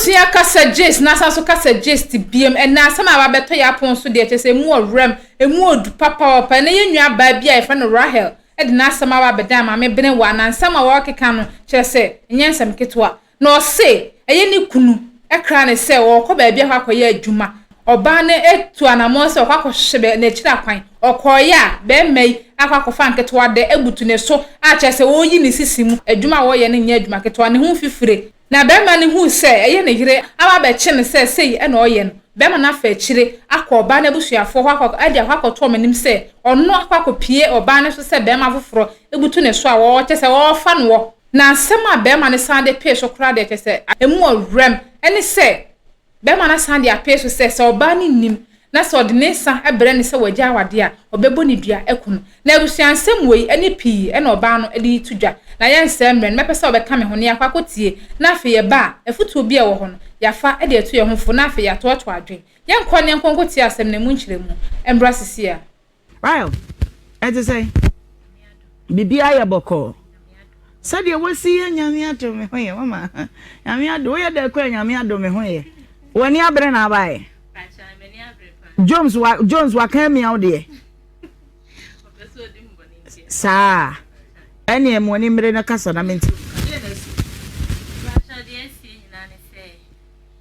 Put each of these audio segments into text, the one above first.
Abusua kasa gist na asan so kasa gist biom. Ɛnɛ asɛm a aba abɛtɔ yɛn apon so deɛ, kyerɛ sɛ emu wɔ werɛm, emu odu papaapa. Ɛnɛ yɛn nua baa bi a yɛfrɛ no Rahel de n'asɛm aba abɛdan Maame Benewa, na nsɛm a wɔrekeka no kyerɛ sɛ ɛnyɛ nsɛm ketewa. Na ɔse ɛyɛ ne kunu kra no sɛ ɔrekɔ baabi akɔ akɔyɛ adwuma. Ɔbaa no atu anammɔn sɛ ɔkɔ akɔhwehwɛ n'akyiri akwan. Ɔkɔeɛ a, barima yi akɔ akɔfa nketewa dɛ abutu ne so a kyerɛ sɛ ɔreyi ne sisi mu. Adwuma a ɔreyɛ no nyɛ adwuma ketewa, ne ho mfifire. Na barima no huu sɛ ɛyɛ ne yere aba abɛkye no sɛ sei na ɔreyɛ no, barima no afa akyire akɔ ɔbaa no abusuafoɔ hɔ akɔ de akɔ akɔto wɔn anim sɛ ɔno akɔ akɔpue ɔbaa no so sɛ barima foforɔ butu ne so a ɔɔ kyerɛ sɛ ɔrefa noɔ. Na asɛm a barima no san de pee so koraa deɛ kyerɛ sɛ emu wɔ werɛm ne sɛ, barima no asan de apee so sɛ, sɛ ɔbaa no nnim na sɛ ɔde ne nsa brɛ no sɛ wagya awadeɛ a, ɔbɛbɔ no dua aku no. Na abusua nsɛm wei ne pii na ɔbaa no de reto dwa. Na yɛnsɛe mmerɛ no, mɛpɛ sɛ wobɛka me ho na yɛakɔ akɔtie, na afei yɛba a, afotuo bi a ɛwɔ hɔ no, yɛafa de atu yɛn ho fo, na afei yɛatoatoa adwene. Yɛnkɔ na yɛnkɔ nkɔtie asɛm no, ɛmu nkyerɛmu mmra seesei ara. Rael, ɛte sɛn? Biribiara yɛ bɔkɔɔ. Sɛdeɛ wosi yɛ Nyame adom me ho yɛ mama. Nyame adom woyɛ dɛ kɔ Nyame adom me ho yɛ. W'ani abere na abaeɛ. Jones wa Jones waka amia wo deɛ. Saa ɛneɛ mo ani mmere no kasa na mente.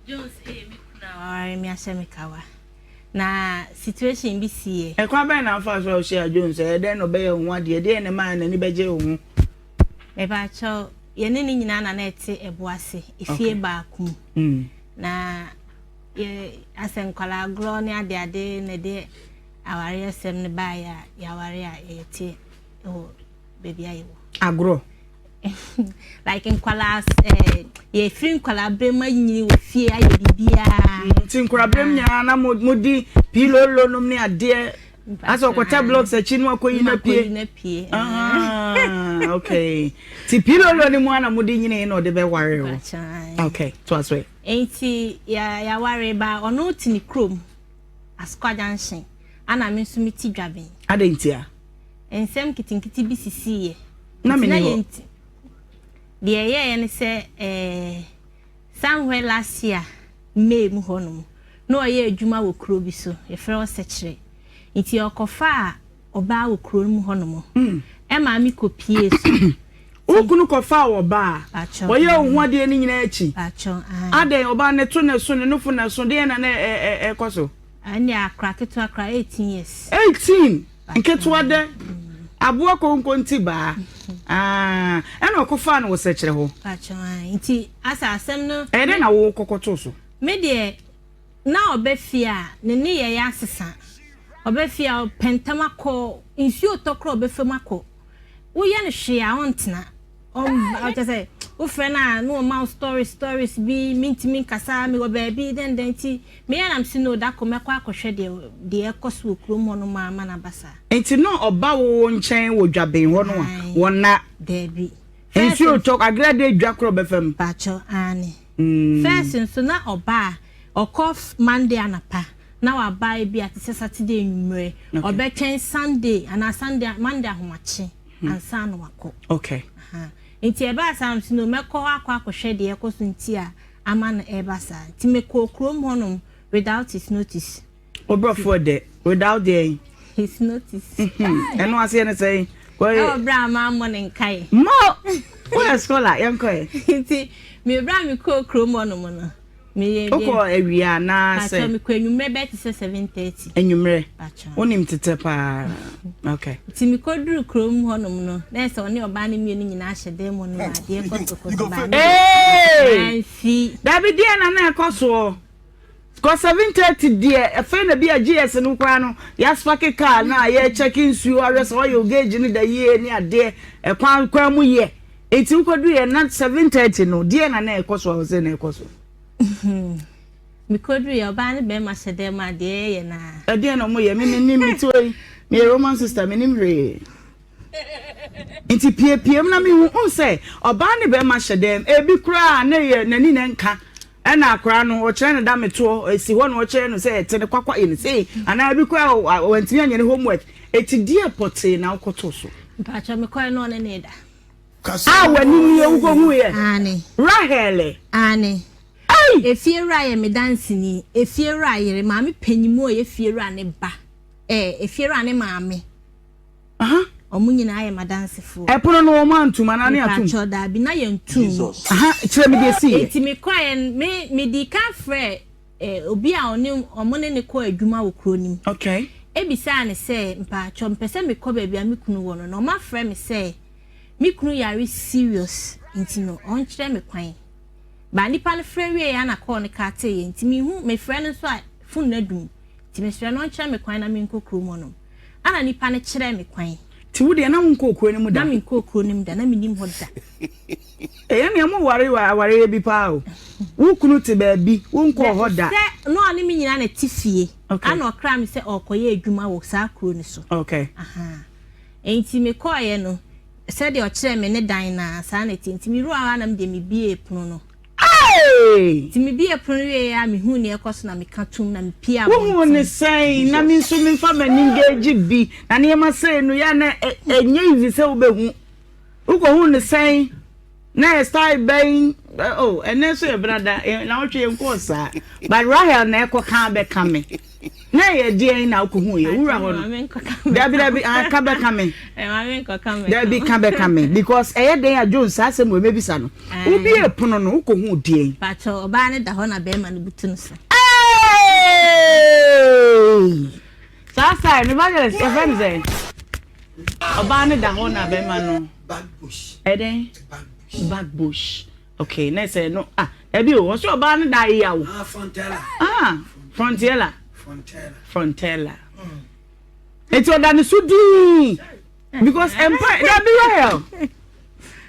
Jones yɛ me kunu a waware me ahyɛ me kawa. Na situation bi siiɛ. Ɛkwan bɛn na wofaa so a wohyiaa Jones? Ɛyɛ dɛn na ɔbɛyɛɛ wo ho adeɛ? Ɛdeɛn na ɛmaa n'ani bɛgyee wo ho? Mepakyɛw, yɛne no nyinaa na na ɛte ɛbo ase, efie baako mu. Mm. Na yɛ asɛ nkwadaa agorɔ ne adeade na ɛde awareɛsɛm no baeɛ a yɛaware a yɛte wɔ baabi a yɛwɔ. Agorɔ? like nkwadaa ɛɛ eh, yɛfiri nkwadaa berɛ mu anyini wɔ fie ayɛ biribiara. Mm, nti nkwadaa berɛ mu nyinaa na mo di piilolo nom ne adeɛ asɛ ɔkɔtɛ blocks akyi no akɔyi na pie. na pie. Ah, okay ti piilolo no mu ana mo de nyini na ɔde bɛware o. Okay to aso yɛ. Nti yɛaware ba ɔno te ne kurom Asokwa junction ana me nso me ti dwaben. Adɛn ntia? Nsɛm nketenkete bi sisiiɛ. Na menni hɔ. Deɛ ɛyɛeɛ ne sɛ eh, somewhere last year May mu hɔ nom na ɔyɛ adwuma wɔ kuro bi so, yɛfrɛ hɔ Sɛkyerɛ. Nti ɔkɔfaa ɔbaa wɔ kuro no mu hɔ nom mm. ɛmaa me kɔpie so. Wo kunu kɔfaa ɔbaa ɔyɛ wo ho adeɛ no nyinaa akyi. Adɛn ɔbaa ne to ne so ne nofo na so deɛ na na ɛkɔ so. Ɛne akora ketewa kora 18 years. 18 Nketewa dɛ, aboa konkonti baa, aah, ɛna ɔkɔfaa no wɔ sɛkyerɛ hɔ. Pakyɛ ae, nti asa asɛm no. Ɛyɛ dɛn na wo kɔkɔtoo so? Me deɛ, na ɔba fie a, ne nneyɛeɛ asesa. Ɔba fie a, ɔpɛ ntɛm akɔ, nsuo retɔ koraa a ɔbɛfa mu akɔ. Woyɛ no hwee a, ɔntena. Ɔmba, kyerɛ sɛ, wofrɛ no a na ɔma wo stories stories bi, mentumi nkasa, mewɔ baabi dɛndɛn nti, meyɛ na mese no da koro mɛkɔ akɔhwɛ deɛ deɛ ɛkɔ so wɔ kurom hɔ nom ama no aba saa. Nti na ɔba wo nkyɛn wɔ dwaben hɔ no a, Ae, wɔnna? daabi. First Nsuo retɔ, agrada dwa koraa ɔbɛfa mu? Pakyɛw, aane. First nso na ɔba a, ɔkɔ Monday anapa na waba ebia te sɛ Saturday anwummerɛ, ɔbɛtwɛn Sunday anaa Sunday, Monday ahomakye. ansa na wakɔ. Okay. Aha. Nti ɛbaa saa nso no mɛkɔ hɔ akɔ akɔhwɛ deɛ ɛkɔ so nti a ama no ɛreba saa. Nti mekɔɔ kurom hɔnom without his notice. Wo brɔfoɔ dɛ, without deɛn? His notice. Ɛno aseɛ ne sɛn? Ɛwɔ berɛ a mammɔ ne nkaeɛ. Mo! Woyɛ scholar, yɛnkɔ ɛ. Nti me berɛ a mekɔɔ kurom hɔnom no, meyɛ. Wokɔ awia anaasɛ? Pakyɛ mekɔ anwummerɛ bɛyɛ te sɛ 7:30. Anwummerɛ? Pakyɛ. Wonim tetɛ paa. Okay. Nti mekɔduru kurom hɔnom no, na ɛsɛ ɔne ɔbaa no mmienu nyinaa hyɛ dan mu no adeɛ kɔ so kɔ so baa ne Hey! Dabi deɛ na na ɛkɔ soɔ. Kɔ 7:30 deɛ afei na bi a GS no koraa no yɛasopake car no a yɛrekyɛke nsuo ahwɛ sɛ oil gauge no da yie ne adeɛ ɛkwan kwan mu yɛ. Nti wokɔduruiɛ na 7:30 no deɛ na na ɛkɔ so a ɔsɛ na ɛkɔ so. Mekɔduruiɛ ɔbaa ne bɛrima hyɛ dan mu a deɛ ɛyɛ no a. Ɛdeɛn na wɔyɛ me menim me ti wɔ yi meyɛ Roman sister menim hwee. Nti piepiem na mehu n sɛ ɔbaa ne bɛrima hyɛ dɛm ebi koraa na yɛ n'ani na nka ɛna akwaraa no ɔkyerɛ no da metoɔ esi hɔ na ɔkyerɛ no sɛ ɛte ne kwakwa yɛ ne sei anaa ebi koraa wantumi anyɛ ne homework eti deɛ pɔtee na wokɔtoo so. Mpakyɛ mekɔɛ na ɔne ne da. A w'ani nie wokɔhu yɛ. Aane. Rahel. Aane. Efiewura yɛ me danseni. Efiewura yere, maame panyin a ɔyɛ fiewura ne ba, ɛɛ efiewura ne maame. Wɔn nyinaa yɛ m'adansefoɔ. Ɛpono no wɔn antum anaa ne atum? Mepakyɛw daabi, na yɛntum mu. Kyerɛ me deɛ ɛsiiɛ. Enti mekɔeɛ no, me medii kan frɛɛ eh, obi a ɔne wɔn ne no kɔ adwuma wɔ kuro no mu. Okay. Ebisaa no sɛ, mpakyɛw mepɛ sɛ mekɔ baabi a me kunu wɔ no, na wɔafrɛ me sɛ me kunu yare serious nti no ɔnkyerɛ me kwan. Ba nipa no frɛ wieeɛ a na call no kateeɛ nti mehu mefrɛ no nso a phone no adum nti mesrɛ no ɔnkyerɛ me kwan na menkɔ kurom hɔnom. Ana nipa no kyerɛɛ me kwan. Nti wo deɛ na wonkɔɔ kuro no mu da? Na menkɔɔ kuro no mu da, na mennim hɔ da. Ɛyɛ nea mo ware wɔ awareɛ bi paa o. Wo kunu te baabi, wonkɔɔ hɔ da. Sɛ na ɔne me nyinaa na ɛte fie. Okay. Ana ɔkraa me sɛ ɔrekɔyɛ adwuma wɔ saa kuro no so. Okay. Aha. Nti mekɔeɛ no, sɛdeɛ ɔkyerɛɛ me ne dan no ara, saa na ɛteɛ. Nti mewuraa hɔ ara na me deɛ mebuee pono no. Hey! Nti mebuee pono no wieeɛ a, mehuu nea ɛrekɔ so na meka toom na mepuee Wohuu no abɔnten. sɛn? Na me nso memfa m'ani engage bi. Na nneɛma sei no, yɛ a na ɛnyɛ easy sɛ wobɛhu. Wokɔhuu no sɛn? Na ɛyɛ style bɛn? Oh, ɛnnɛ nso yɛ benada, nnawɔtwe yɛnkɔɔ saa. But Rahel na ɛkɔka abɛka me. Na ɛyɛ deɛn na wokɔhuu yɛ? Wura hɔ no. Dabi dabi, ah, ka bɛka me. Dabi ka bɛka me. Because ɛyɛ dɛn a Jones saa asɛm wei mɛbisa no. Wobie pono no, wokɔhuu deɛn? Pakyɛ, ɔbaa no da hɔ na bɛrima no butu no so. Hey! Saa style no, evangelist, yɛfrɛ no sɛn? Ɔbaa no da hɔ na bɛrima no. Back bush. Ɛdɛn? Back bush. Back bush. Okay, na sɛ no ah ɛbi o ɔsɛ ɔbaa no da yaw. Ah frontella. Ah frontiela. Frontella. Frontella. Eti ɔda ne so dii because mpa dabi Rahel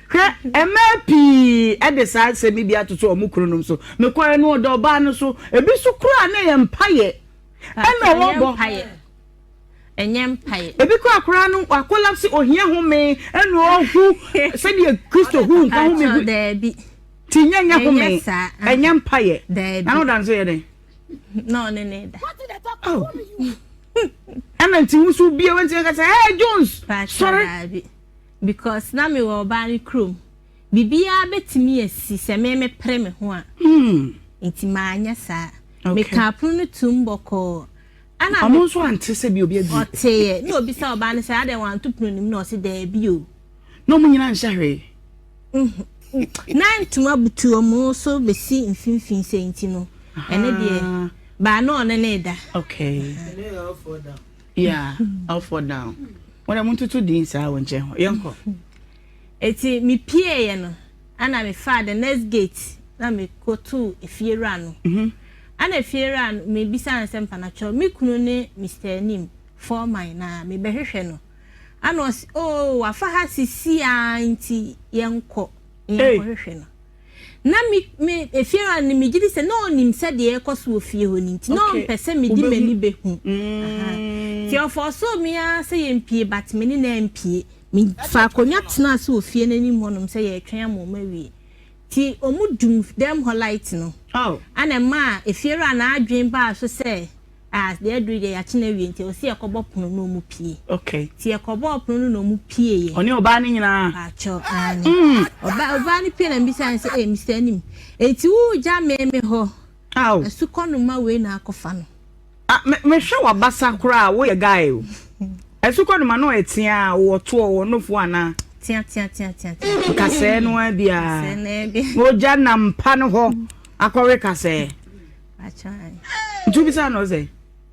hwɛ mmaa pii ɛde saa asɛm yi bi atoto wɔn kununom so mekɔɛ no ɔda ɔbaa no so ebi so koraa na yɛ mpayɛ ɛna ɔwɔ bɔ. Ɛnyɛ mpaeɛ. Ebi koraa koraa no wakolapse ohia home ɛna ɔhu sɛdeɛ Kristo hu nkwa home gu. Daabi. Ti nyɛ nyɛ home. Ɛnyɛ saa. Ɛnyɛ mpaeɛ. Daabi. Na ɔda nso yɛ dɛn? Na ɔne ne da. Oh. Ɛna nti wo nso bie wɔn ti ka sɛ hey Jones sɔre. Daabi. Because na me wɔ ɔbaa ne kurom. Biribiara bɛtumi asi sɛ me mepere me ho a. Hmm. Nti maanyɛ saa. Okay. Mekaa pono no tum bɔkɔɔ. Ɛna Ɔmo nso ante sɛ bi obi abue. Ɔteeɛ. Na obisa ɔbaa no sɛ adɛn wanto pono no mu na ɔse daabi o. Na ɔmo nyinaa nhyɛ hwee. Na ntoma butu ɔmo so besi mfimfini sɛ nti no ɛno deɛ baa na ɔne ne da. Okay. Yeah, all fall down. Wɔn a mo ntutu din saa wɔ nkyɛn hɔ. Yɛnkɔ. Eti me pieeɛ no ɛna me faa the next gate na me kɔ too efiewura no. Ɛna efiewura no me bisa no sɛ mpanakyɛw me kunu ne Mister Anim foreman na me bɛ hwehwɛ no. Ɛna ɔse oo wafa ha sisi aa nti yɛn kɔ na yɛn kɔ hwehwɛ no. Na me me efiewura no me gyidi sɛ na ɔnim sɛ deɛ ɛkɔ so wɔ fie hɔ no nti na ɔmpɛ sɛ me de m'ani bɛ hu. Nti ɔfɔɔsoo me aa sɛ yɛn pie but me ne no ampie. Mefaa akonnwa tenaa ase wɔ fie no anim hɔnom sɛ yɛretwɛn ama wɔn awie. Nti wɔdum dɛm hɔ light no. Ɛna ɛmaa efiewura no adwene baa so sɛ, ah, deɛ aduru yi deɛ yɛakye no awie nti ɛwɔ sɛ yɛkɔbɔ pono na wɔpue. Nti yɛkɔbɔɔ pono no na wɔpueeɛ. Ɔne ɔbaa no nyinaa? Paakyɛw, aane. Ɔbaa no pue na mebisaa no sɛ, eh, Mister Anim, enti woregya me me hɔ? Asukɔnoma wei na akɔfa no. Ah me me hwɛ wabasa koraa woyɛ guy o. Ɛso kɔ no ma no ɛtea wɔ toɔ wɔ nofo anaa. Tea tea tea tea tea. Kasɛɛ no ara biara. Kasɛɛ no ara biara. Mogya nam mpa no hɔ akɔwe kasɛɛ. Nti wobisa no sɛ.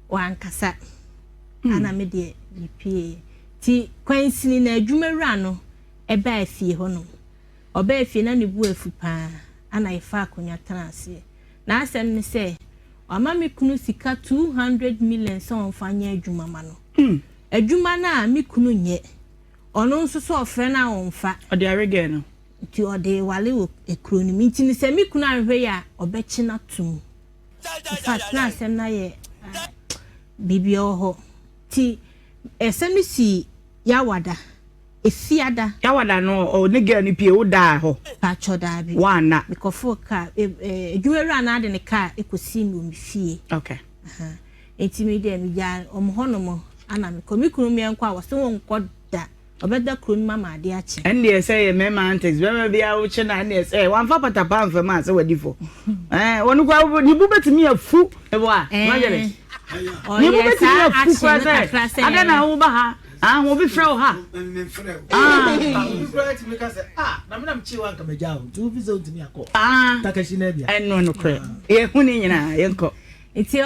Wankasa. Ana me deɛ mepie. Ti kwansini na adwuma wura no ɛbaa fie hɔ nom. Ɔbaa fie na ne bu afu paa. Ana yɛfa akonnwa tena aseɛ. N'asɛm ne sɛ, wama me kunu sika 200 million sɛ ɔmfa nyɛ adwuma ma no. Adwuma no a me kunu nyɛ. Ɔno nso sɛ ɔfrɛ no a ɔmfa. Ɔde awe girl no. Nti ɔde rewale wɔ kuro no mu. Nti no sɛ me kunu anhwɛ yie a, ɔbɛkye no ato mu. In fact, na asɛm no ayɛ biribi wɔ hɔ. Nti asɛm no sii Yawada. Efiada. Yawada no ɔ ne girl no pie wo daa hɔ. Paatwɔ daabi. Woanna. Me kɔ foo car e e adwuma wura no ade ne car ekɔ sii me wɔ me fie. Okay. Aha enti me deɛ me gyaa wɔn hɔ nom ana me kɔ me kunu me nkɔ a wɔse wɔn nkɔ da. Ɔbɛda kuro no mu ama adeɛ akye. Ɛndeɛ sɛ yɛ mɛɛma antics bɛɛma biaa wo kye no a ɛndeɛ sɛ wamfa patapaa amfa mu a sɛ wadi fɔ ɛɛ ɔno koraa ne bo bɛtumi afu ɛwɔ a evangelist ne bo bɛtumi afu koraa sɛ adɛn na wo ba ha ah obi frɛ wo ha ah ɛno nokorɛ yɛhu ne nyinaa yɛnkɔ. Nti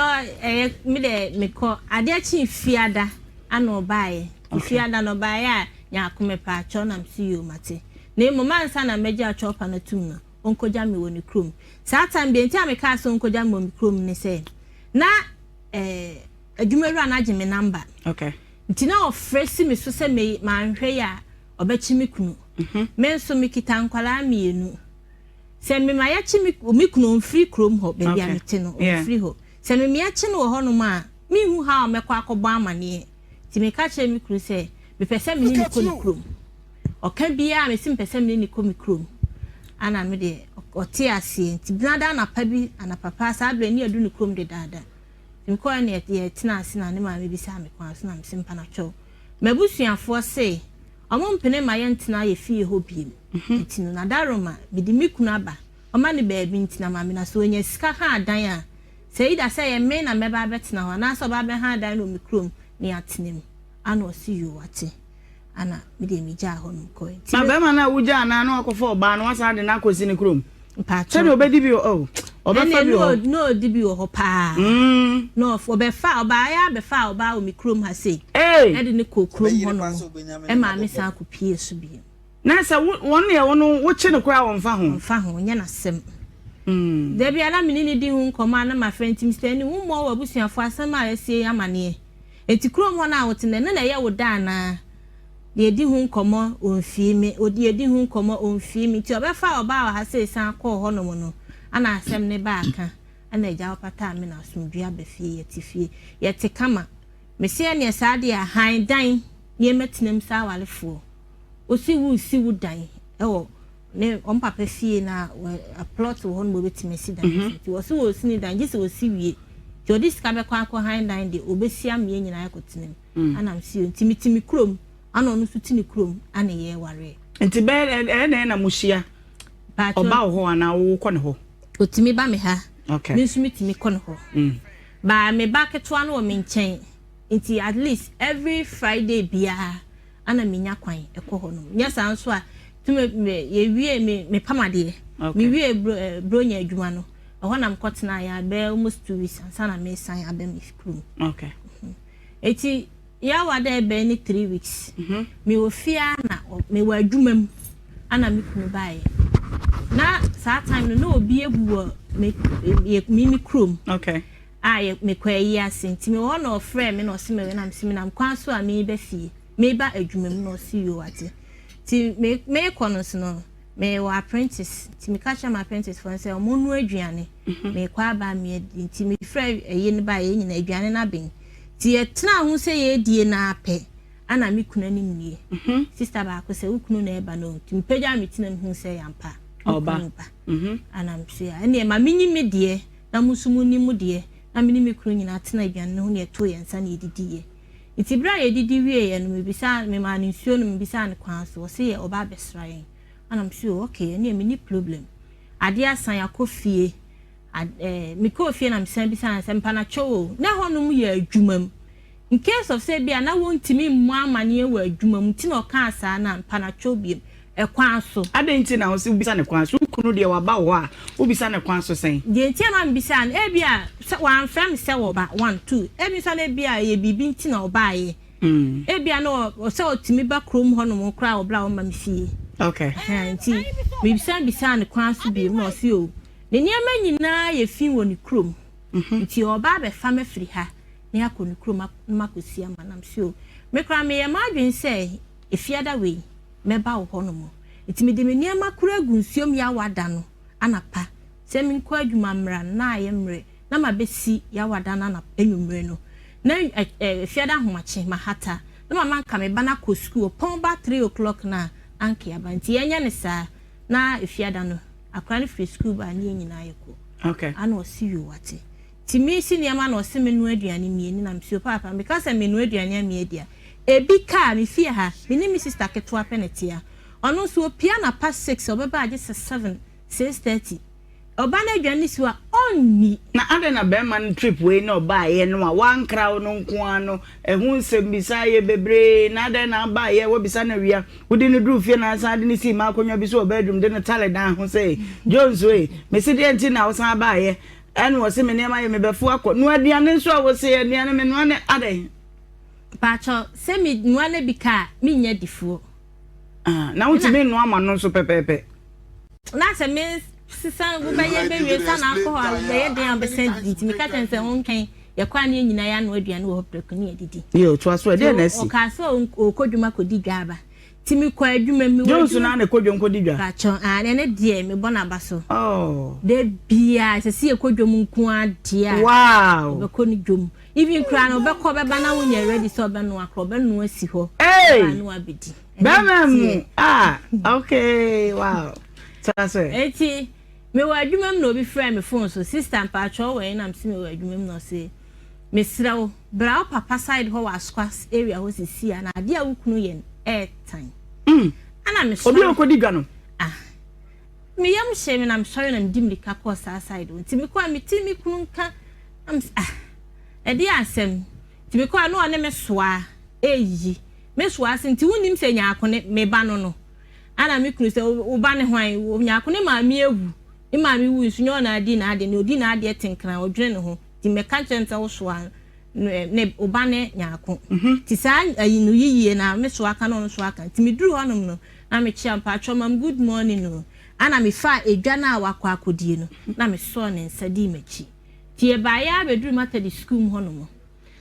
ɛyɛ me dɛ mekɔ adeɛ kye fiada ana ɔbaeɛ. Fiada no ɔbaeɛ a Nyarko mepaakyɛw na mese yoo mate. Na mmom ansa na mɛgye akyɛwpa no atum no ɔnkɔgya me wɔ ne kurom. Saa time deɛ nti a mekaa sɛ ɔnkɔgya me wɔ me kurom ne sɛ na eh, adwumawura no agye me number. Okay. Nti na ɔfrɛ si me so sɛ me manhwɛ yi a ɔbɛkye me kunu. Me nso mekita nkwadaa mmienu. Sɛ mema yɛkye me me kunu ɔmfiri kurom hɔ baabi a mete no ɔmfiri hɔ. Sɛ mema yɛkye no wɔ hɔnom a menhu how a mɛkɔ akɔbɔ amaneɛ. Nti meka kyerɛɛ me kunu sɛ mepɛ sɛ me ne no kɔ ne kurom. Ɔka biara mese mepɛ sɛ me ne no kɔ me kurom. Ana me deɛ ɔte aseɛ. Nti benada anapa bi, anapa paa saa berɛ ne yɛadu ne kurom dedaada. Nti mekɔɛ ne yɛtena ase na ne maame bisaa me kwan so na mese mpanakyɛw. M'abusuafoɔ se ɔmo mpene mma yɛntena yɛ fie hɔ biem. Nti no Nadaroma mede me kunu aba ɔma no baabi ntena ma me na sɛ ɔnya sika ha adan a Sɛ either sɛ ɛyɛ me na mɛba abɛtena hɔ anaasɛ ɔba abɛha dan no wɔ me kurom na yɛatena mu. Ana ɔse yoo wate. Ana me deɛ megyaa hɔ nom kɔɛ. Nti Na me. bɛrima no a wogyaa no a na wakɔfa ɔbaa no wasan de no akɔsi ne kurom. Mpakyɛw. Sɛdeɛ ɔbɛdi bi wɔ oh ɔbɛfa Ɛnneɛ bi na wɔ hɔ. ɔ na ɔdi bi wɔ hɔ paa. Mm. Na ɔf ɔbɛfa ɔbaeɛ ara bɛfaa ɔbaa wɔ me kurom ha sei. Ei! Ɛde no kɔɔ kurom hɔ nom ɛmaa me san kɔpuee so bio. Na sɛ wo wɔn deɛ wo no wokye no koraa wɔnfa ho. Ɔnfa ho, ɔnyɛ n'asɛm. Da bi a na me ne no di ho nkɔmmɔ a na mafrɛ nti Mister Anim wommɔɔ w'abusuafoɔ asɛm a asie yi amaneɛ? Enti kurom hɔ no a wote no ɛno na ɛyɛ wo dɛ anaa? Yɛdi ho nkɔmmɔ ɔmfii me, yɛdi ho nkɔmmɔ ɔmfii me nti ɔbɛfaa ɔbaa wɔ ha sei san kɔɔ hɔnom no ana asɛm no baa ka ana agya ɔpataa me na asomdwoeɛ aba fie yɛte fie yɛte kama. Mese ɛneɛ saa deɛ a hann dan nneɛma tenam saa awarefoɔ. Wosi woresi wo dan wɔ ne wɔn papa fie na plot wɔ hɔ no wɔbɛtumi asi dan mm-hmm. nti wɔsi wɔresi ne dan gye sɛ wɔsi wie nti ɔde sika bɛkɔ akɔ han dan deɛ ɔbɛsi ameɛ nyinaa akɔtena mu mm. ana msi o nti mete me kurom ana ɔno nso te ne kurom ana yɛ wareɛ. Nti bɛyɛ ɛyɛ na ɛna mo hyia ɔba wɔ hɔ anaa wokɔ ne hɔ. Otumi ba me ha. Okay. Me nso metumi kɔ ne hɔ. Mm. Baa me ba ketewa no wɔ me nkyɛn nti at least every Friday biara ana menya kwan kɔ hɔ nom. Nyɛ saa nso a, tumi me yɛwie me mepam adeɛ. Okay. Mewie bro eh, bronya adwuma no, ɛhɔ na mekɔtena yɛ bɛyɛ almost 2 weeks ansa na mesan aba me kurom. Okay. Eti yawa dɛ ɛbɛn ne 3 weeks. Mewɔ fie a na mewɔ adwuma mu ana me kunu baeɛ. Na saa time no na obi ewu wɔ me yɛ me me kurom. Okay. A yɛ mekɔ ayi ase nti mewɔ hɔ na ɔfrɛ me na ɔse me na mese menam kwan so a meba fie meba adwuma mu na ɔse yoo ate nti me mekɔ no so no mewɔ apprentice nti meka kyerɛ me apprentice foɔ no sɛ ɔmo noa aduane mekɔ aba me adi nti mefrɛ ɛyi no ba yɛ nyina aduane no aben nti yɛtena ho sɛ yɛredie no apɛ ana me kunu anim nie sister baako sɛ wo kunu na ɛba no nti mepagya me tena mu hu sɛ yɛampa me Ɔba. kunu ba ana mso a ɛneɛ ma menyi me deɛ na mo nso mo ni mo deɛ na me ne me kunu nyinaa tena aduane no ho na yɛtoo yɛn nsa na yɛdidiiɛ nti berɛ a yɛdidi wieeɛ no mebisa memaa no nsuo no mebisaa no kwan so ɔse yɛ ɔba abɛsra yɛn ana mso o okay ɛneɛ menni problem adeɛ asan akɔ fie mekɔɔ fie na mesan bisaa no sɛ mpanakyɛw o na hɔnom yɛ adwuma mu in case of sɛ bi a na wɔntumi mmɔ amanneɛ wɔ adwuma mu nti na ɔkaa saa na mpanakyɛw biem ɛkwan so. Adɛn nti na wo sɛ wobisa ne kwan so? Wo kunu deɛ waba wo hɔ a, wobisa ne kwan so sɛn? Deɛ nti a ma mebisaa no, ebi a sɛ wamfrɛ me sɛ wɔba, one, two, ebi nso a na ebi a ɛyɛ biribi nti na ɔbaeɛ. Ebi a na sɛ ɔtumi ba kurom hɔnom koraa wɔ berɛ a ɔmma me fie. Okay. Ɛhɛn, nti mebisan bisaa ne kwan so bio na ɔse o, ne nneɛma nyinaa yɛ fi wɔ ne kurom. Nti ɔreba abɛfa me afiri ha na yɛakɔ ne kurom na makɔsi ama no. Na mese o, me koraa meyɛ m'adwene sɛ efiada wei mɛba wo hɔnom. Nti mede me nneɛma koro agu nsuom Yawa da no anapa sɛ menkɔ adwuma mmra no na ayɛ mmerɛ na mabɛsi Yawa da no anapa anwummere no na efiada ahomakye mahata na mama nka me ba no akɔ sukuu ɔpɔn ba 3 o'clock na anka yɛaba. Nti yɛnyɛ no saa na efiada no akora no firi sukuu ba ne yɛn nyinaa yɛkɔ. Okay. Ana ɔse yoo wate. Nti mesi nneɛma na ɔse menoa aduane mmienu na mesi o paapa meka sɛ menoa aduane a meadi a Ebi kaa, me fie ha, me ne me sister ketewa pɛ na ɛte ha. Ɔno nso ɔpue anapa 6, ɔbɛba agye sɛ 7, 6:30. Ɔba no aduane no si hɔ a, ɔnni. Na adɛn na bɛrima no trip wei na ɔbaeɛ no a wankra wo no nko ara no ɛho nsɛmmisa yɛ bebree na adɛn na abaeɛ wabisa no awia wode no duruu fie na asan de no sii m'akonnwa bi so wɔ bedroom de no tale dan ho sɛ Jones wei mese deɛ nti na wosan baeɛ ɛna ɔse me nneɛma yɛ mebɛfo akɔ noa aduane nso a wose aduane menoa no adɛn. Mpakyɛw sɛ me noa no bi ka a mennya difuo. Ah, na wontumi nnoa ma no nso pɛpɛɛpɛ. Na sɛ me sesa wobɛyɛ bɛwie sa na akɔ hɔ a bɛyɛ den a wobɛsan didi nti meka kyerɛ no sɛ ɔntwɛn yɛkɔ a ne yɛn nyinaa yɛanoa aduane wɔ hɔ prɛko ne yɛadidi. Yo, toa so ɛdeɛ na asi. Ɔkaa sɛ ɔkɔ dwuma kɔdi dwa aba nti mekɔ adwuma mu. Jones na na ɛkɔ dwom kɔdi dwa. Pakyɛ ah ɛne deɛ mebɔ n'aba so. Oh. Da biara sɛ sɛ yɛkɔ dwom nko ara deɛ a. Wow. Ɔbɛkɔ ne dwom. Even koraa no ɔbɛkɔ bɛba na wonyɛ ready sɛ ɔbɛnoa koraa ɔbɛnoa si hɔ. Hey! Ɔba na wabɛdi. Bɛrima mu ah okay wow. Toa so. Eti mewɔ adwuma mu na obi frɛ me phone so sister mpakyɛw wɔ he na mese mewɔ adwuma mu na ɔse mesrɛ wo bra wo papa side hɔ wɔ Asokwa area hɔ sisi a na adeɛ a wo kunu yɛ no ɛɛtan. Mm. Ana mesɔre. Obi a ɔkɔdi dwa no. Ah. Me yam hyee me na mesɔre na medi mirika kɔɔ saa side hɔ nti mekɔ a mete me kunu nka na mese ah ɛdeɛ asɛm nti mekɔ a na ɔne me soa ɛreyiyi me soa ase nti wonim sɛ nyaako ne me ba no no ana me kunu sɛ wo ba ne hwan nyaako ne maame awu ne maame wu nso nyɛ ɔna adi n'adeɛ ne ɔdi n'adeɛ tenkran ɔdwene ne ho nti mɛka kyerɛ no sɛ wo soa ne wo ba ne nyaako nti saa ayi no yiyie na me soa ka na ɔno soa ka nti meduru hɔnom no na mekyea mpaatwɔ mam good morning o ana mefaa edwa no a wakɔ akɔdie no na mesɔɔ ne nsa dii m'akyi nti yɛbaeɛ ara bɛduru Methodist school mu hɔnom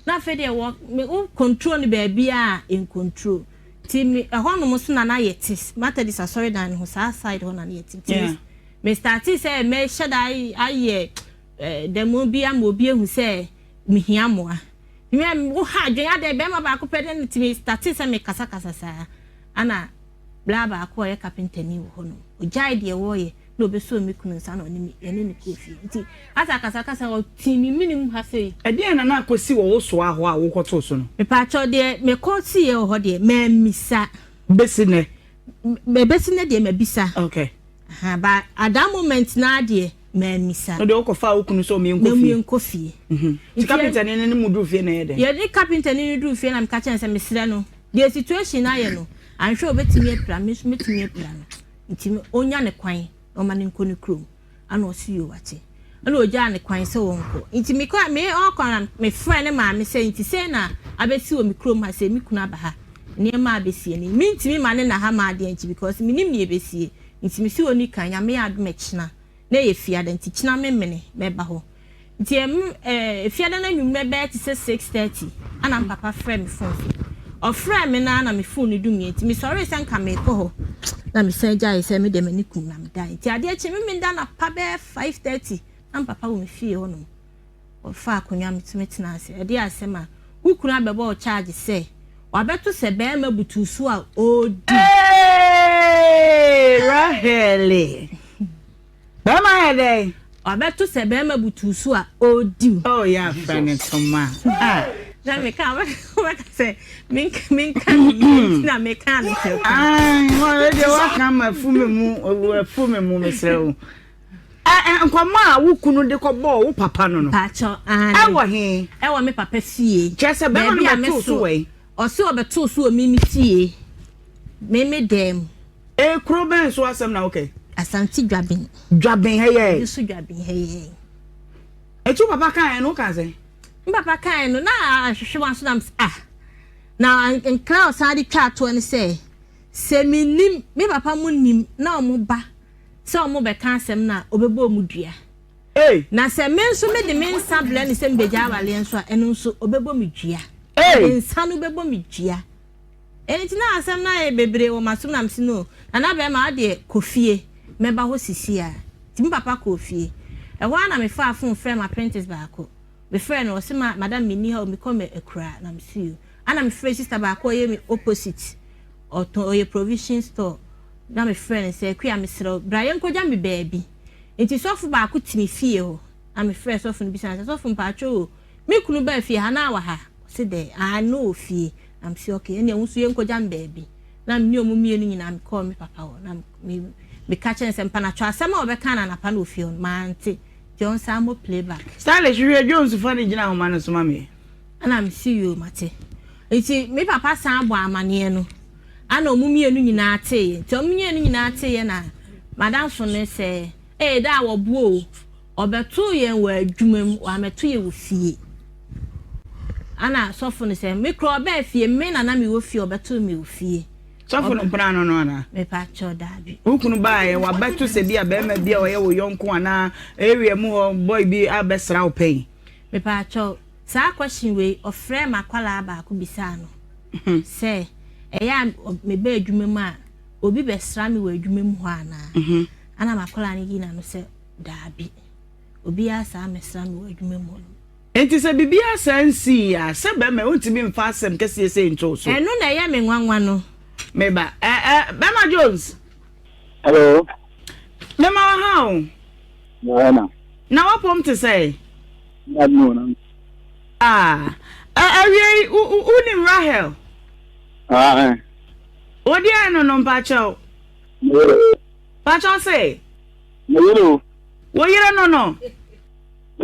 na afei deɛ wɔ me wo control no baabiara a ncontrol nti me ɛhɔnom so na na yɛte Methodist asɔredan no ho saa side hɔ na na yɛte nti me me startee sɛ mɛhyɛ da ayɛ dɛm bi ama obi ahu sɛ mehia mmoa me wo ha adwene adɛn bɛrima baako pɛ dɛn nti me startee sɛ mekasakasa saa ana Bra baako a ɔyɛ kapentani wɔ hɔ no, ɔgyae deɛ ɔreyɛ na ɔbɛsɔɔ me kunu nsa na ɔne me, yɛne no kɔɔ fie. Nti asɛ akasakasa, ɔtee me mene mu ha sei. Ɛdeɛn na na akɔsi wɔ wo soa hɔ a wokɔtoo so no? Mepaakyɛw, deɛ mekɔsiiɛ wɔ hɔ deɛ, mammisa. Bɛsi nnɛ? Ɛbɛsi nnɛ deɛ mabisa. Okay. Aha, but at that moment no ara deɛ, mammisa. Wo deɛ wokɔfaa wo kunu sɛ ɔmmie nkɔ fie? Na ɔmmie nkɔ fie. Nti kapentani no ne mo duruu fie na ɛyɛ dɛn? Yɛne kapentani no duruu fie na meka kyerɛɛ no sɛ mesrɛ no, deɛ situation no ayɛ no, anhwɛ a ɔbɛtumi apira me nso mɛtumi apira no nti ɔnya ne kwan na ɔma no nkɔ ne kurom ana ɔse yoo wate ɛna ɔgyaa ne kwan sɛ ɔnkɔ nti mekɔ me ɔkɔ na mefrɛ ne maame sɛ nti sɛ na abɛsi wɔ me kurom ha sɛ me kunu aba ha nneɛma abɛsie ni mentumi ma ne na ha ma adeɛ nti because menim nea ɛbɛsie nti mesi ɔni kan nyame yɛ adom ɛkyena na ɛyɛ fiada nti kyena memene mɛba hɔ Nti ɛm eh, Fiada no anwummerɛ bɛyɛ te sɛ 6:30 ana me papa frɛ me phone so. Ɔfrɛɛ me no ara na me phone no dumiiɛ nti mesɔree sɛ nka merekɔ hɔ na mesan gyaee sɛ me deɛ m'ani kum na medae. Nti adeɛ kye me meda anapa bɛyɛ 5:30 na me papa wɔ me fie hɔnom. Ɔfaa akonnwa metumi tenaa ase. Ɛdeɛ asɛm a, wo kunu abɛbɔ wo charge sɛ wabɛto sɛ barima butu so a ɔredi. Eeii Rahele. Bɛrima yɛ dɛn? Wabɛto sɛ bɛrima butuw so a ɔredi. Oh yɛ afra ne ntoma ah. Na meka wobɛka sɛ menka ne yie nti na meka ne sɛ. Ayi wɔn deɛ waka ma afu me mu afu me mu mesrɛ wo. Nkɔmɔ a wo kunu de kɔbɔɔ wo papa no no. Paakyɛw aane. Ɛwɔ he? Ɛwɔ me papa fie. Kyerɛ sɛ bɛrima no bɛtoo so wɔ he? Ɔse ɔbɛtoo so wɔ me me fie. Me me dan mu. Ee kuro bɛn so asɛm na woka yi? Asante Dwaben. Dwaben ha yɛɛ. Ebi so Dwaben ha yɛɛ. Eti wo papa kaeɛ no wokaa sɛn? Me papa kaeɛ no na ahwehwɛ m'aso na mesɛ ah na nkra a ɔsan de twaa toɔ ne sɛ sɛ mennim me papa mo nim na ɔmo ba sɛ ɔmo bɛka asɛm no a ɔbɛbɔ ɔmo dua. Ei! Na sɛ me nso mede me nsa brɛ no sɛ mebɛgya awareɛ nso a ɛno nso ɔbɛbɔ me dua. Ei! Ɔde nsa no bɛbɔ me dua. Enti na asɛm no ayɛ bebree wɔ m'asom na mese no, Nana bɛrima wo deɛ kɔ fie, mɛba hɔ sisi ara. Nti me papa kɔɔ fie. Ɛhɔ ara na mefaa phone frɛɛ m'apprentice baako. Mefrɛɛ no, ɔse ma madam menni ha o, mekɔ me akuraa. Na mese yoo. Ɛna mefrɛɛ sister baako a ɔyɛ me opposite, ɔtɔn ɔyɛ provision store. Na mefrɛɛ no sɛ, Akua mesrɛ wo, bra yɛnkɔgya me baabi. Nti sɔfo baako te me fie hɔ. Na mefrɛɛ sɔfo no bisaa no sɛ, sɔfo mpakyɛw o, me kunu baa fie ha na wɔ ha? Ɔse dɛn? Aane na ɔwɔ fie. Na mese okay, ɛnneɛ wo nso yɛnkɔgya me baabi. Na me ne wɔn mmienu nyinaa mekɔɔ me papa hɔ na me meka kyerɛɛ no sɛ mpanatwɔ asɛm a ɔbɛkaa no anapa no wɔ fie hɔ no mante nti ɔnsan mmɔ play back. Stylish hwehwɛ Jones fa no gyina ahoma no so ma me. Ɛna mese yoo mate. Nti me papa san bɔɔ amaneɛ no ɛna wɔn mmienu nyinaa teeɛ. Nti wɔn mmienu nyinaa teeɛ na madamfo no sɛ ee daa wɔboa o. Ɔbɛtoo yɛn wɔ adwuma mu, wammɛto yɛn wɔ fie. Ɛna sɔfo no sɛ, me koraa ɔbaa fie, me na na mewɔ fie, ɔbɛtoo me wɔ fie. Sɔfo no mpena no no anaa? Mepa kyɛw, daabi. Wo kunu baeɛ, wabɛto sɛ bi a barima bi a ɔyɛ wo yɔnko anaa area mu hɔ boy bi abɛsra wo pɛn? Mepa kyɛw, saa question wei, ɔfrɛɛ m'akwadaa baako bisaa no sɛ, ɛyɛ a meba adwuma mu a, obi bɛsra me wɔ adwuma mu hɔ anaa? Ɛna m'akwadaa no yii n'ano sɛ, Daabi. Obiara saa mmɛsra me wɔ adwuma mu hɔ nom. Enti sɛ biribiara saa nsii a, sɛ bɛrima yi, wontumi mfa asɛm kɛseɛ sei nto wo so. Ɛno na ɛyɛ me nwanwa no. Me ba, ɛ ɛ, Bɛrima Jones. Hello. Mema wo ha o. Yɛna. Na w'apɔm te sɛn? Nyame adom o. Ah, ɛ awiei, wo wo wonim Rahel? Ah, eh. Wo deɛn no no mpakyɛw? Me yere. Mpakyɛw se? Me yere o. Wo yere no no?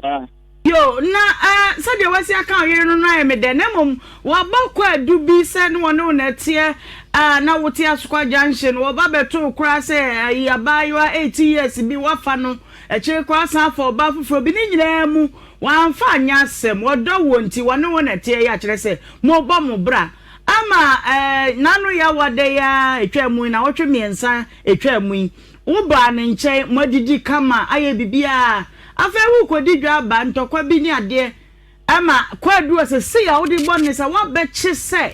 Ah. Yo, na eh, sɛdeɛ wasi aka wo yere no no ayɛ me dɛ, na mmom wɔabɔ kwaadu bi sɛ ne wɔne wo na ɛteɛ a na wote Asokwa Junction, wɔba bɛto wo koraa sɛ ayi abaayewa 18 years bi woafa no, akyire koraa san afa ɔbaa foforɔ bi, ne nyinaa mu wɔamfa anyɛ asɛm, wɔdɔ woɔ nti wɔne wo na ɛteɛ yi akyerɛ sɛ mobɔ mo bra ama eh, n'ano yɛ awa da yi ara ɛtwaa mu yi, nawɔtwe mmiɛnsa ɛtwaa mu yi. Wobaa ne nkyɛn, moadidi kama, ayɛ biribiara. Afei worekɔdi dwa aba, ntɔkwa bi ne adeɛ ma kwaadu a seesei a wode bɔ no ne sɛ woabɛkye sɛ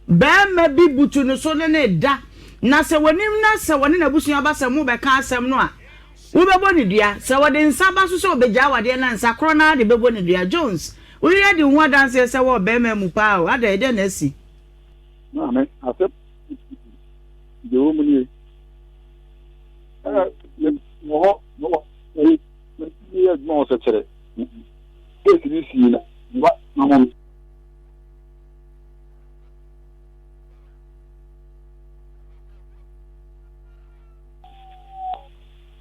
barima bi butu ne so ne no reda, na sɛ w'anim na sɛ wɔne n'abusua ba sɛ mobɛka asɛm no a, wobɛbɔ no dua. Sɛ wɔde nsa ba so sɛ ɔbɛgyaa wo adeɛ no a, nsa korɔ no ara de bɛbɔ no dua. Jones, wo yere adi wo ho adanseɛ sɛ wowɔ barima mu paa o, adɛn, ɛdeɛn na asi? Maame, asɛm deɛ ɛwɔ mu nie. Wɔ hɔ na wɔ yɛ adwuma wɔ sɛkyerɛ case bi sii na mba na mo.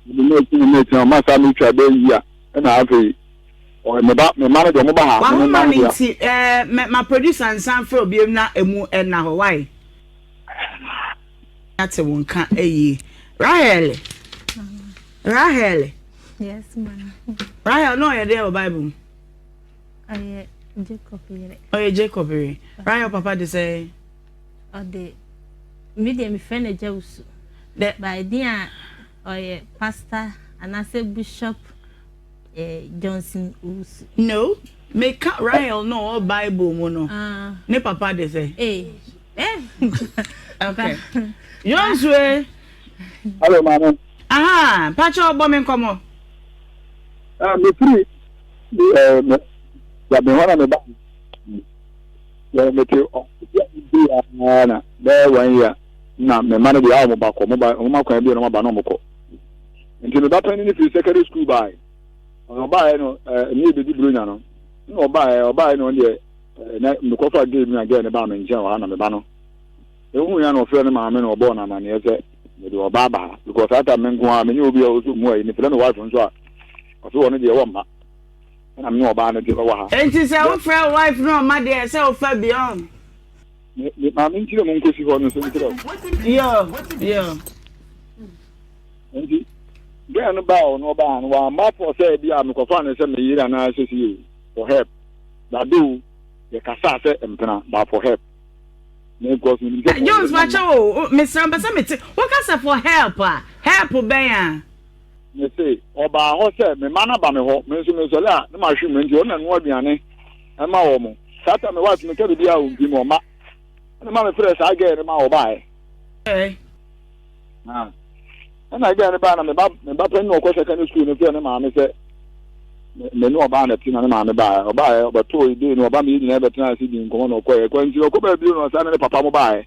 Mede no akyi na akyi na ɔma saa metwa bɛyɛ yi a ɛna afei me ba me mma no deɛ ɔmo ba ha. Wahoma no nti ɛɛ ma producer nsan frɛ obiam na emu ɛna hɔ why. Ate wo nka yie. Rahel. Rahel. Yes, ma. Rahel na ɔyɛ deɛ wɔ Bible mu. Ɔyɛ Jacob yere. Ɔyɛ Jacob yere. Rahel papa de sɛ. Ɔde mi deɛ mi fɛ no Jawusu. Dɛ. By din a ɔyɛ pastor anaasɛ bishop. Eh, Johnson Owusu. No, meka Rahel no ɔwɔ Bible mu no. Ah. Ne papa de sɛ. Eh. Eh. Okay. Johnson. Eh. Hello, maame. Aha, pacha ɔbɔ me nkɔmɔ. Ah, me firi eh me ya me hɔ na me ba. Ya me te ɔ bi ya na bɛyɛ one year na me ma no deɛ a wɔn ba kɔ wɔn ba wɔn akwan bi na wɔn aba na wɔn kɔ. Nti me ba panyin no firi secondary school bae. Ɔbaeɛ no ɛɛ ne yɛbɛdi buronya no. Ɛna ɔbaeɛ ɔbaeɛ no ɔno deɛ ɛɛ na mekɔfa gay bi na gay no baa me nkyɛn wɔ ha na me ba no. Ehu ya na ɔfrɛ ne maame na ɔbɔɔ no amaneɛ sɛ mede ɔba aba ha because saa time me nko ara menye obi a ɔsɔ mu ayi mefrɛ me wife nso a ɔse ɔno deɛ wɔmma ɛna me ne ɔbaa no deɛ ɔwɔ ha. Enti sɛ wofrɛ wo wife no ɔmma deɛ sɛ wofa bi ɔn. Me me maame nkyerɛ mu nkosi hɔ no so nkyerɛ wo. Yo yo. Nti girl no baa ɔno ɔbaa no wamma fɔ sɛ bi a mekɔfa no sɛ me yere anaa sɛ sie for help dado yɛkasaa sɛ mpena but for help because menim sɛ Jones makyɛ o mesrɛ mpɛ sɛ mete woka sɛ for help a help bɛn a me se ɔbaa hɔ sɛ me ma no aba me hɔ me nso mesɔre a na mahwe mu nti ɔno na noa aduane ɛma wɔ mo saa ta me wife meka biribi a ɔmpi mu ɔma ɛna ma mefrɛ saa girl no ma ɔbaeɛ Ɛna girl no baa na me ba me ba panyin ɔkɔ secondary school no frɛ ne maame sɛ me ne ɔbaa na te na ne maame baa ɔbaa ɔbɛtoo ide no ɔba me yɛ nyinaa bɛtena ase di nkɔmɔ na ɔkɔɛ kɔ nti ɔkɔ baabi no ɔsan ne ne papa mo baa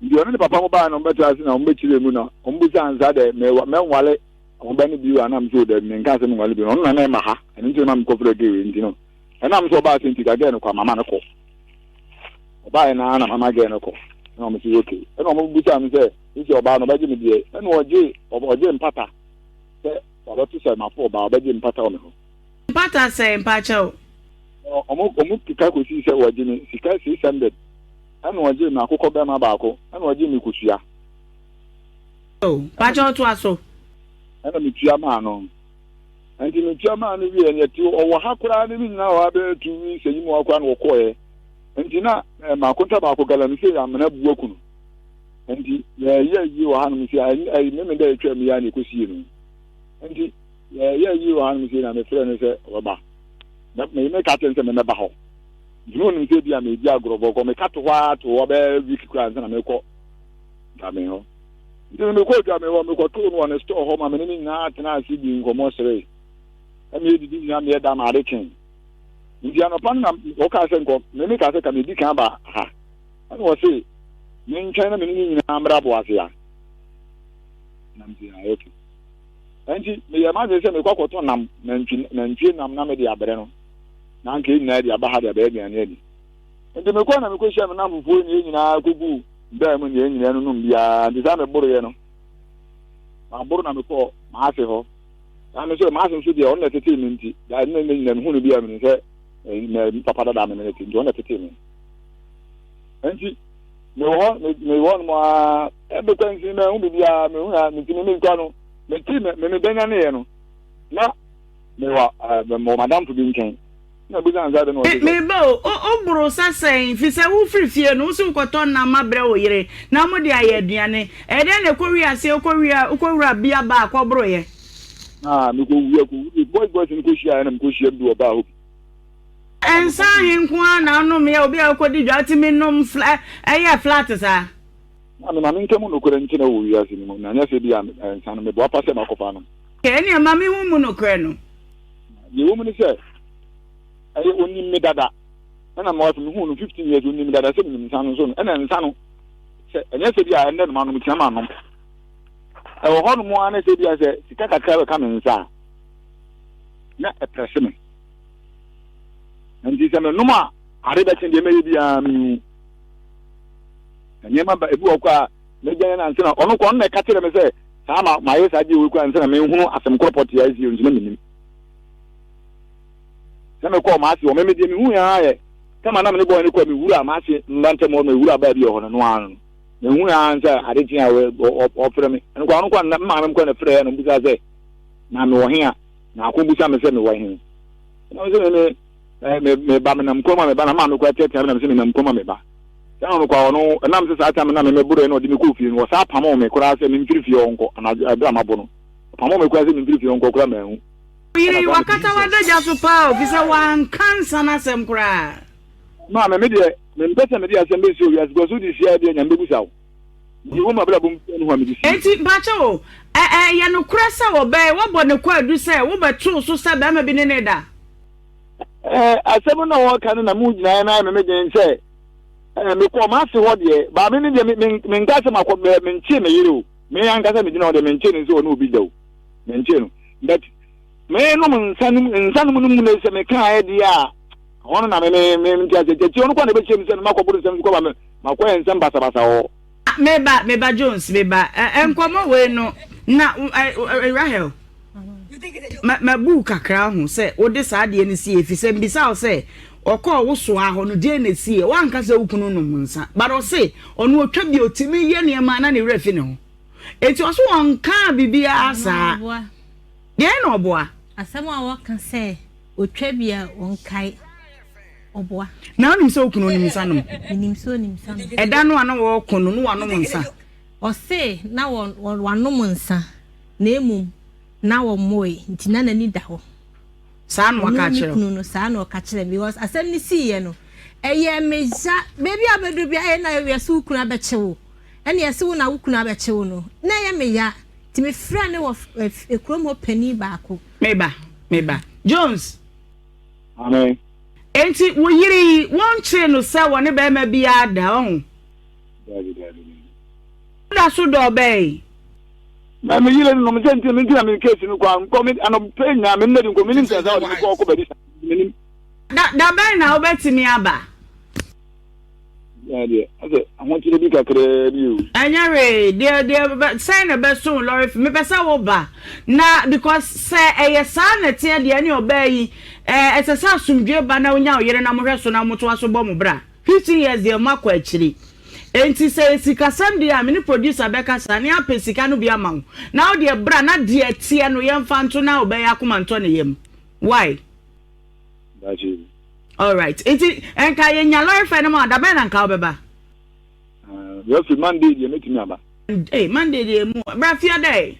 nti ɔne ne papa mo baa na ɔmbɛtena ase na ɔmbɛkyerɛ mu na ɔmbusa ansa dɛ mɛnwale ɔba no bio anam so dɛ menka sɛ menwale bio ɔno na na ɛma ha ɛno nti na ma mekɔfrɛ gay nti no ɛnam sɛ ɔbaa sɛ nti ka gay no kɔ amama no kɔ. Ɔbaeɛ no ara na mama girl no kɔ. Ɛna wɔn se okay. Ɛna wɔn bisaa me sɛ, sisi ɔbaa no ɔbɛgye me deɛ? Ɛna ɔgye ɔgye mpata sɛ wabɛto sɛ mafo ɔbaa ɔbɛgye mpata wɔ me hɔ. Mpata sɛn mpakyɛw? Wɔn wɔn keka kosii sɛ wɔgye me sika 600 ɛna ɔgye me akokɔ bɛrima baako ɛna ɔgye me kosua. Oh, mpakyɛw toa so. Ɛna metua maa no. Nti metua maa no wieɛ no yɛte ɔwɔ ha koraa ne ne nyinaa wɔ ha bɛyɛ 2 weeks ayi mu hɔ koraa na wɔkɔɔɛ. Nti na eh, m'akonta baako galamsey amena bu aku no. Nti yɛyɛ yie wɔ hanom si ɛyi meme dɛ atwa mu yɛ a na ɛkɔsie no. Nti yɛyɛ yie wɔ hanom si na mefrɛ no sɛ ɔbɛba. Na me meka kyerɛ no sɛ memɛba hɔ. Nti na ɔnim sɛ bi a medi agorɔ bɔkɔ. Meka to hɔ ara to hɔ bɛyɛ week koraa ansa na mekɔ Dwame hɔ. Nti mekɔɔ Dwame hɔ, mekɔtoo no wɔ ne store hɔ ma me ne no nyinaa tenaa ase dii nkɔmmɔ seree. Ɛna yɛdidi nyinaa meyɛ da ma ade kyee. Nti anɔpa no na wɔkaa sɛ nkɔ, me mekaa sɛ ka medi kan aba ha. Ɛna wɔse mentwɛn na me ne ne nyinaa mmra Boasea. Na mese ah okay. Ɛnti meyɛɛ m'adwene sɛ mekɔ akɔtɔ nam, nantwi, nantwie nam na mede abrɛ no. Na anka yɛn nyinaa de aba ha de abɛyɛ aduane adi. Nti mekɔɔ na mekɔhyia me namfofoɔ yi na yɛn nyinaa kɔguu baa mu na yɛn nyinaa nonom biara. Nti saa meboroeɛ no, maboro na mekɔɔ m'ase hɔ. Na me nso m'ase nso deɛ ɔno na ɛtetee me nti, da ne ne nyinaa mehu no bi a menim sɛ me papa dada me ne te nti ɔno na ɛtetee me. Nti mewɔ hɔ mewɔ hɔ nom ara ɛbɛkɔ nsi mahu biribiara mehu na nti me mekɔ no mete me me bɛnyaneeɛ no na mewɔ mewɔ madamfo bi nkyɛn na bisa nsa de na ɔte sɛ. Me ba o, o boro sa sɛn? Fi sɛ wofiri fie no, wo se wokɔtɔ nam abrɛ wo yere na mode ayɛ aduane. Ɛyɛ dɛn na ɛkɔwie aseɛ wokɔwia wokɔwura bia baa kɔboroeɛ? Ah, mekɔwia kɔwura boys boys no kɔhyiaeɛ na mekɔhyia bi wɔ baa hɔ bi. Nsa ahe nko ara na wonomyɛ obi a wokɔdi dwa wotumi nom fla ɛyɛ flat saa? Maame, ma menka mu nokorɛ nkyerɛ wo wɔ wiase no mu, na nyɛ sɛ ebia nsa no meboa pa sɛ makɔfa anom. Ɛnneɛ ma menhu mu nokorɛ no. Deɛ ɛwɔ mu ne sɛ, ɛyɛ ɔnim me dada. Ɛna my wife mehuu no 15 years, ɔnim me dada sɛ menim nsa no nso no. Ɛna nsa no, sɛ ɛnyɛ sɛ bi a ɛnnɛ no manom tia manom. Ɛwɔ hɔ nom ara ne sɛ bi a sɛ sika kakra bɛka me nsa a, na ɛprɛse me. Nti sɛ menom a, ade bɛkye deɛ mɛyɛ biara menhu. Nneɛma ba ebi wɔ kɔ a mɛgya yɛn ansa na ɔno kɔ ɔno na ɛka kyerɛ me sɛ saa ma mayɛ saa deɛ wei kɔ ansa na menhunu asɛm korɔ pɔtee a ɛsi nso na menim. Sɛ mekɔɔ m'ase hɔ, me deɛ mehu yɛn ara yɛ kama na me ne bɔɔ ne kɔ me wura m'ase mba ntam hɔ me wura baa bi wɔ hɔ no no ara no mehu yɛn ara sɛ ade kye a ɔfrɛ me ɛno kɔ ɔno kɔ na maame kɔ na frɛ yɛ no bisa sɛ na mewɔ he a na ako bisa me sɛ mewɔ he na me sɛ me me me ba menam kurom a meba na maame kɔ ateatea me na me sɛ menam kurom a meba sɛ ɔno kɔ ɔno ɛnam sɛ saa tam na me meboro na ɔde me kɔɔ fie no wɔsaa pamoo me koraa sɛ memfiri fie hɔ nkɔ anadwo ɛberɛ a mabo no ɔpamoo me koraa sɛ memfiri fie hɔ nkɔ koraa manhu. Wo yere yi, wakata w'adagya so paa o, fisɛ wanka nsa no asɛm koraa. Maame, me deɛ, mempɛ sɛ mede asɛm bɛsi wɔ wiase because wode sie a deɛ Nyame bɛbusa wo. Nti wo m'abrabɔ mu biara nni hɔ a mede sie. Enti mpakyɛw o, ɛ ɛyɛ nokorɛ sɛ ɔbaa yi, woabɔ no kwaadu sɛ wobɛtoo so sɛ barima bi ne no reda? Ɛ asɛm no a wɔreka no na mo gyinaeɛ no ayɛ me me den sɛ ɛ mekɔɔ m'ase hɔ deɛ, baa me ne deɛ me me menka sɛ makɔ mɛ menkyee me yere o, me ankasa megyina hɔ deɛ menkyee no sɛ ɔne obi da o, menkyee no. But me nom nsa no nsa nom no mu na sɛ me kaa deɛ a hɔ no na me me me nti ase kyɛkyi ɔno kɔ na ɛbɛkyerɛ mi sɛ me makɔ boro nsɛm so kɔ ba me makɔ yɛ nsɛm basabasa hɔ. Meba meba Jones meba ɛ nkɔmɔ wei no na ɛ Rahel ma ma bu kakra ho sɛ wode saa adeɛ no sie fi sɛ mbisa wo sɛ ɔkɔɔ wo soa hɔ no deɛ na esie wanka sɛ wo kunu nom nsa but ɔse ɔno otwa bi otumi yɛ nneɛma na ne werɛ fi ne ho. Enti ɔso ɔnkaa biribiara saa. Deɛn na ɔboa? Asɛm a wɔka sɛ otwa bi a ɔnkae, ɔboa. Na wonim sɛ wo kunu onim nsa nom? Menim sɛ onim nsa nom. Ɛda no a na wɔreko no, na wanom nsa? Ɔse na wanom nsa, na mmom na wɔmmoe, nti na n'ani da hɔ. Saa na waka akyerɛ wo? Ɔno ne kunu no, saa na ɔka kyerɛ me because asɛm no siiɛ no, ɛyɛɛ me ya. Baabi a wobɛduru biara, ɛyɛ na yɛse wo kunu abɛkye wo. Ɛna yɛse wo na wo kunu abɛkye wo no, na ɛyɛ me ya, nti me frɛɛ ne wɔ kurom hɔ panin baako. Me ba, me ba. Jones. Amen. Enti wo yere yi, wɔnkyee no sɛ wɔne barima biara da, ɔho? Daabi, daabi, daabi. Woda so dɔ ɔbaa yi? Na me yere no nom sɛ nti me nti na me case no kɔ a nkɔ me anɔpɛ nyinaa me nna di nkɔ menim sɛ sɛ ɔde me kɔ ɔkɔ baabi saa menim. Da, da bɛn na wobɛtumi aba? Yɛn deɛ, asɛ ahokyere bi kakraa bi o. Ɛnyɛ hwee, deɛ deɛ sɛn na ɛbɛso lɔre fi, mepɛ sɛ woba na because sɛ ɛyɛ saa na ɛteɛ deɛ ɛne ɔbaa yi ɛɛ ɛsɛ sɛ asomdwoe ba na wonya wo yere na mohwɛ so na motoa so bɔ mo bra. 15 years deɛ moakɔ akyiri. Enti sɛ ɛyɛ sikasɛm deɛ a me ne producer bɛkasa na yɛapɛ sika no bi ama wo na wo deɛ bra na deɛ ɛteɛ no yɛmfa nto na ɔbaa yi akoma ntɔ ne yam. Why? Daakye. Alright. Nti nka yɛnya lɔre fɛ no mu a dabɛn na nka wobɛba? Uh, roughly Monday deɛ mɛtumi aba. Hey, Monday deɛ mu bra fiada ɛ.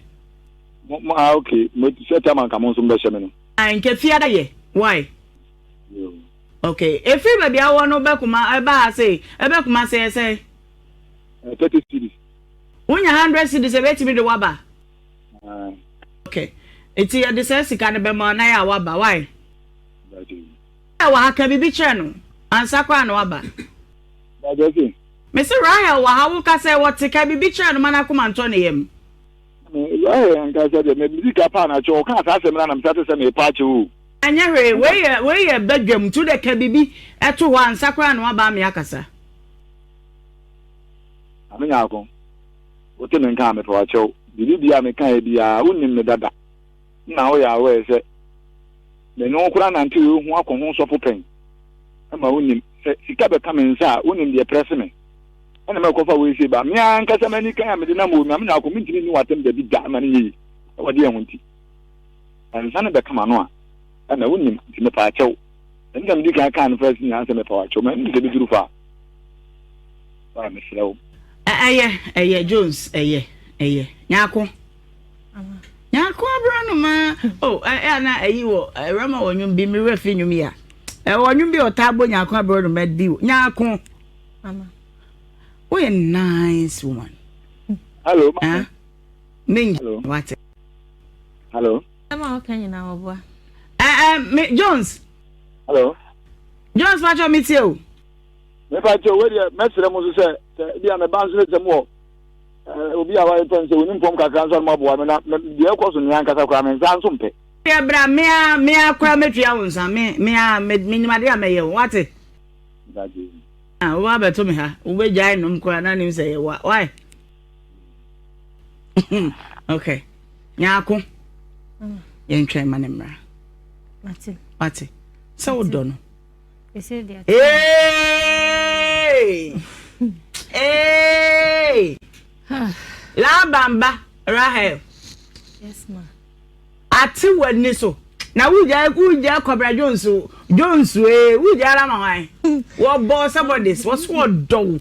Mo mo ah okay mo sɛ tama nka mo nso mbɛhyɛ me no. Ah, nka fiada yɛ why? Yo. Okay. Efiri baabi awɔ no bɛ kuma ɛba ha sei ɛbɛ kuma sɛ ɛsɛ. 30 cedis. Wonya 100 cedis ɛbɛtumi de waba. Uh, Okay. Nti yɛde saa sika no bɛma na yɛ a waba why? Rahel wɔ ha, ka biribi kyerɛ no ansa koraa na waba. Mese Rahel wɔ ha, woka sɛ wɔte, ka biribi kyerɛ no ma n'akoma ntɔ ne yam. Rahel ankasa deɛ, medi ka paa na kyɛw, ɔkaa saa asɛm no a na mesate sɛ merepa akyɛw o. Ɛnyɛ hwee, wei yɛ wei yɛ badwam, nti wode ka biribi to hɔ ansa koraa na waba ame akasa. Maame Nyarko, wote me nka a mepa wo akyɛw, biribi biara a mekaeɛ biara wonim me dada. Nna woyɛ aware sɛ me ne wo koraa nantewee ho akɔ ho sɔfo pɛn ma wonim sɛ sika bɛka me nsa a wonim deɛ prɛse me ɛna mɛkɔfa wei sei ba me ankasa m'ani kan a mede nam wɔ mi a me nyako mentumi nni w'atɛm dabi da ma no nyɛ yi ɛwɔ deɛ ho nti nsa no bɛka m'ano a ɛna wonim nti mepa akyɛw ɛno na medi kan kaa no first nyinaa sɛ mepa akyɛw ma ɛnim sɛ bɛduru fa a mesrɛ wo. Ɛyɛ ɛyɛ Jones ɛyɛ ɛyɛ nyako. Nyarko aborɔnoma oh ɛ ɛ na ɛyi wɔ ɛwurama wɔ nnwom bi mi werɛ fi nnwom yi a ɛwɔ nnwom bi a ɔtaa bɔ Nyarko aborɔnoma di wɔ Nyarko. Woyɛ nice woman. Hello. Ah, me Hello. Wate. Hello. Ɛma ɔka nyinaa wɔboa. Ɛ ɛ me Jones. Hello. Jones fa kyɛ mi tie o. Mepa kyɛ wei deɛ mɛsrɛ mo nso sɛ sɛ bi a meba nso ne sɛ mo wɔ obi a wayɛ pɛn sɛ onim fam kakra nso anum aboa me na deɛ ɛkɔ so nea ankasa koraa me nsa nso mpɛ. Yɛ bra me a me a koraa mɛtua wo nsa me me a me menim adeɛ a mɛyɛ wo wate. Ah, wo abɛto me ha wobɛgyae nom koraa na nim sɛ yɛ wa why okay nyaako yɛntwɛn ma ne mmra wate sɛ wodɔ no Hey! Hey! Laban ba Rahel. Yes ma. Ate w'ani so. Na wugya wugya Kwabra Jones Jones ee wugya ara ma hwan? Wɔbɔ somebody wɔso wɔdɔ wo.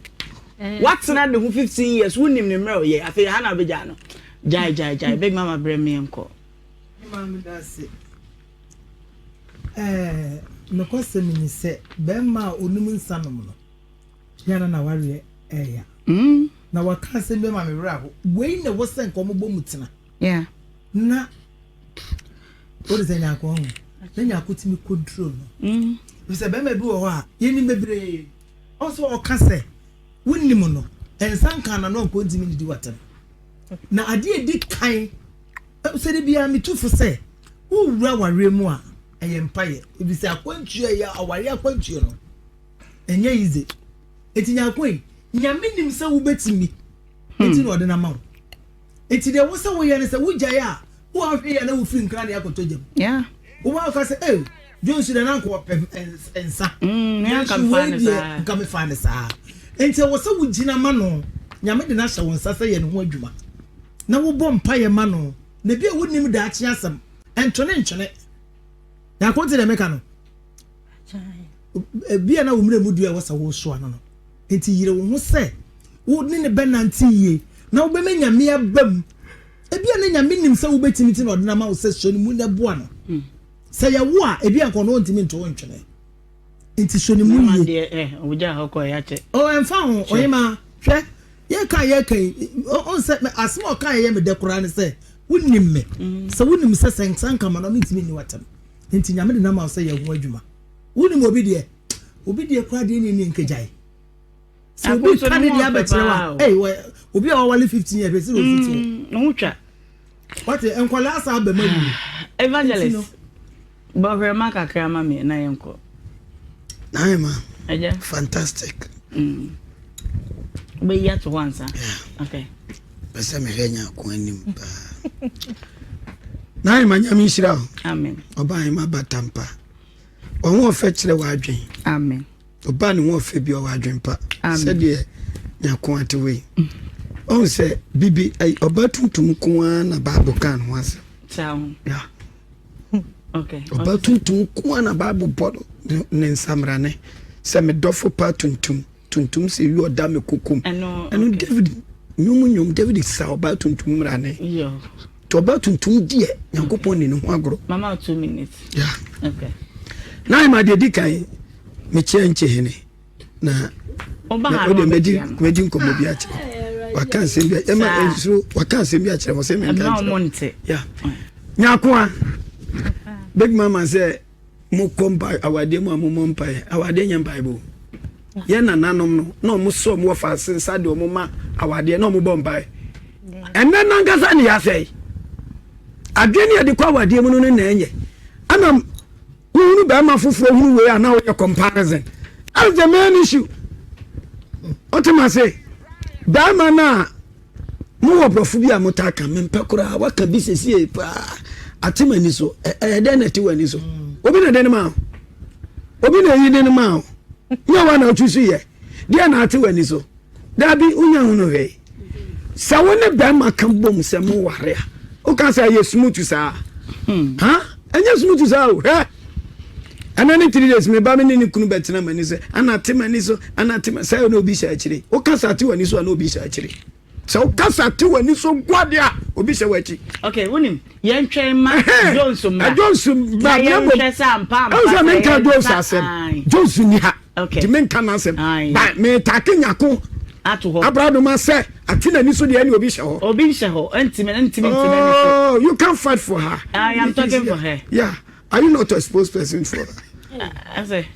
Eh. Watena ne ho 15 years wonim ne mmerɛ ɔyɛ afei ha na wobɛgya no. Gyae gyae gyae big mama brɛ me nkɔ. Maame da ase. Ɛɛ, nokwasɛm ni sɛ, barima a onim nsa nom no, yɛ a na n'awareɛ ɛɛya. Mm. Na waka asɛm bi ama me werɛ aho. Wei na ɛwɔ sɛ nka wɔbɔ mu tena. Yeah. Na wode sɛ Nyarko ho, na Nyarko tumi control no. Mm. Efisɛ barima bi wɔ hɔ a, yɛnim bebree. Ɔwɔ sɛ ɔka sɛ, wonim no, nsa nka n'ano a nka ɔntumi nnidi w'atɛm. Na adeɛ a ɛdi kan Sɛ da biara metu fo sɛ worewura awareɛ mu a, ɛyɛ mpaeɛ. Efisɛ akwantuo a ɛyɛ awareɛ akwantuo no, ɛnyɛ easy. Enti Nyarko yi, Nyame nim sɛ wobɛtumi, enti na ɔde no ama wo. Enti deɛ ɛwɔ sɛ woyɛ ne sɛ wogyae a, woanhwɛ yie a na wofiri nkra ne akɔtɔ gya mu. Yeah. Wobaa woka sɛ, ee, Jones deɛ na anka ɔpɛ nsa. Mm, Nanso wei deɛ nka mefaa no saa. Enti ɛwɔ sɛ wogyina ma no. Nyame de no ahyɛ wo nsa sɛ yɛ ne ho adwuma. na wobɔ mpaeɛ ma no, na bi a wonnim daakye asɛm, ɛntwene ntwene. Nyako nte deɛ meka no? Bi a na wo mmerɛ mu dua ɛwɔ sɛ wosoa no no. Nti yere wo ho sɛ wo ne ne bɛnante yie na wobɛma Nyame aba mu. Ebi a na Nyame nim sɛ wobɛtumi nti na ɔde no ama wo sɛ sɔ ne mu na boa no. Sɛ yɛ wo a, ebi a nka ɔno ɔntumi nto wo ntwene. Nti sɔ ne mu yie. Eh, oh, ɛmfa ho, ɔhema, hwɛ. Yɛka a yɛka yi, ɔn sɛ asɛm a ɔka yɛ me dɛ koraa ne sɛ wonim me. Mm. Sɛ wonim sɛ sɛ nsa nka ma no mentumi nni w'atɛm. Nti Nyame de nam a sɛ yɛ ho adwuma. Wonim obi deɛ, obi deɛ koraa deɛ ne ne nkagyae. Sɛ obi ka ne deɛ abɛkyerɛ wa, ɛy obi a wawale 15 years bɛsi na osi ti hɔ. Mm, ho twa. Wate nkwadaa saa abɛma wu. Evangelist. Bɔ hwɛma kakra ma me na yɛnkɔ. Naima, fantastic. Wobɛyi ato hɔ ansa. Okay. Pɛ sɛ mehwɛ Nyako anim paa. Na ahema Nyame nhyira wo. Amen. Ɔba ahema ba tampa. Wɔn ho ɔfɛ kyerɛ w'adwen. Amen. Ɔba ne ho ɔfɛ bi ɔwɔ adwen pa. Sɛdeɛ Nyako ate wei. Ɔn sɛ bibi ɔba tuntum nko ara na Bible kan ho asɛm. Saa ho. Yeah. Okay. Ɔba tuntum nko ara na Bible bɔ no ne nsamrane sɛ me dɔfo pa tuntum. Tuntum sɛ wi ɔda me kokom. Ɛno David nnwom nnwom David sa ɔbaa tuntum mmra ne. Nti ɔbaa tuntum deɛ Nyankopɔn ni ne ho agorɔ. Mama two minutes. Yeah. Okay. Na ayɛ ma deɛ di kan mekyɛ nkye hene na na ɔde mɛdi mɛdi nkɔmɔ bi akyerɛ waka nsɛm bi ɛma nsoro waka nsɛm bi akyerɛ wɔ sɛ mɛnka nkyerɛ. Yeah. Nyakoa big mama sɛ. Mokɔ mpa awadeɛ mu a momɔ mpaeɛ. Awadeɛ nyɛ mpaebɔ o. Yɛn nananom no na wɔn sɔ wɔn wɔfa ase nsa de wɔn ma awadeɛ na wɔn bɔ mpaeɛ. Ɛnɛ nankasa ne yɛasɛe. Adwene ne yɛde kɔ awadeɛ mu no ne na ɛnyɛ. Ɛna wohunu bɛrima foforɔ hunu wei a na woyɛ comparison. That is the main issue. Wote ma se bɛrima no a Mowɔ borɔfo bi a motaa ka, mempɛ koraa, waka bi sesie paa, ate m'ani so. Ɛyɛ dɛn na ɛte w'ani so? Obi na ɛde no maa wo. Obi na ɛyi de no maa wo. Nyɛ wa na ɔtwi so yɛ. Deɛ na ate w'ani so. Daabi, wonya ho no hwee. Sɛ wo ne bɛrima ka bom sɛ mo ware a, woka sɛ ɛyɛ smooth saa. Hmm. Ha? Ɛnyɛ smooth saa o. Hwɛ. Ɛna ne three days me ba me ne ne kunu bɛtena m'ani so ana ate m'ani so ana ate sɛ na obi hyɛ akyire wokasa ate w'ani so a na obi hyɛ akyire sɛ wokasa ate w'ani so nko adeɛ a obi hyɛ w'akyi. Ok wonim yɛntwɛn ma Jones mmra Jones mmra na yɛnhwɛ sɛ ampa ampa sɛ menka Jones asɛm Jones ni ha nti menka n'asɛm ba metake nyako ato hɔ abradoma sɛ ate n'ani so deɛ ɛne obi hyɛ hɔ obi nhyɛ hɔ ntimi ntimi nti n'ani so oh you can't fight for her I am talking for her yeah Are you not a spokesperson for her? I say.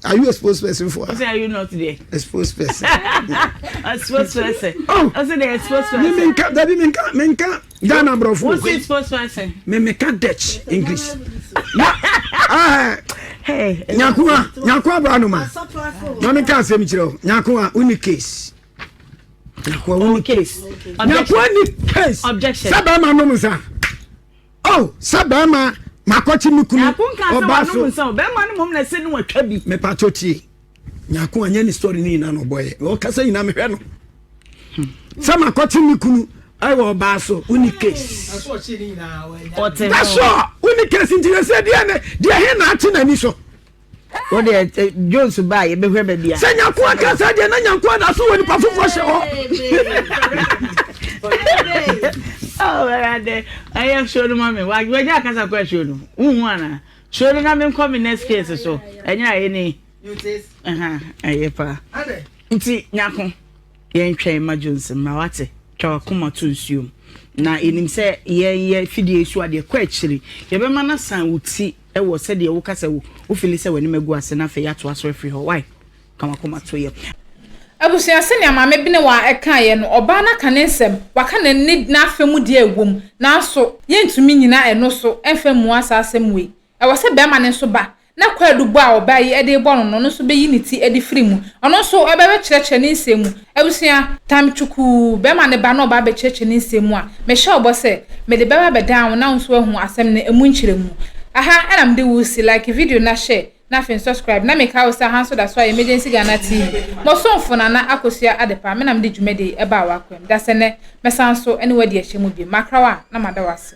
Are you a spokesperson for her? I say, are you not there? A spokesperson. A spokesperson. Oh. I say the spokesperson. Me menka, dabi menka, menka Ghana brofo. What's the spokesperson? Me menka Dutch English. Na ah. Hey. Nyakoa, nyakoa bra no ma. Na menka asɛm kyerɛ wo. Nyakoa, woni case. Nyakoa woni case. Nyakoa ni case. Objection. Sɛ bɛrima nom nsa. Oh, sɛ bɛrima makɔkye me kunu ɔba so. Bɛrima no mmom na ɛsɛ ne watwa bi. Mepatɔ tie. Nyako anyɛ ne story ne nyinaa na ɔbɔyɛ. Ɔkasa nyinaa mehwɛ no. Sɛ makɔkye me kunu ɛwɔ ɔbaa so, woni case. That's all. Woni case nti yɛ sɛ deɛ ne deɛ he na ate n'ani so. Wo deɛ eh, Jones ba a yɛbɛhwɛ baabi a. Sɛ Nyanko aka saa deɛ na Nyanko ada so wɔ nipa foforɔ hyɛ hɔ. Oh, Awurade, ɛyɛ show no ma me. Wagya akasa kɔ show no. Wohu ana? Show no na menkɔ me next case so. Ɛnyɛ ayɛ ni. Ɛyɛ paa. Nti Nyako, yɛntwɛn ma Jones mmra wate. Twa wakoma to nsuom. Na yɛnim sɛ yɛn yɛ fidie so adeɛ kɔ akyiri. Yɛbɛma no asan wo ti. Wɔ sɛdeɛ wo ka sɛ wo fili sɛ w'anim agu ase na afei atoa so afiri hɔ wai ka w'akoma to yam. Abusua, sɛnea Maame Benewaa kaeɛ no, ɔbaa no aka ne nsɛm, waka ne ne n'afa mu deɛ ɛwɔ mu, nanso yɛntumi nnyina ɛno so mfa mmua saa asɛm wei. Ɛwɔ sɛ barima no nso ba na kwaadu bɔ a ɔbaa yi de rebɔ no no, ɔno nso bɛyi ne ti de firi mu. Ɔno nso bɛbɛkyerɛkyerɛ ne nsɛm mu. Abusua, tam twukuu, bɛrima no ba na ɔba abɛkyerɛkyerɛ ne nsɛm mu a, mehyɛ wo bɔ sɛ, mede bɛba abɛdan wo na wo nso woahu asɛm no ɛmu nkyerɛmu. Aha na mede wo resi, like video na share, na afei nsubscribe. Na mekae wo sɛ aha nso da so ayɛ Emergency Ghana TV. Mo somfo Nana Akosua Adepa, me na mede dwumadie yi baa w'akwam. Dasɛ nnɛ, mɛsan nso ne wo adi ahyɛ mu bio. Makra wo a, na mada wo ase.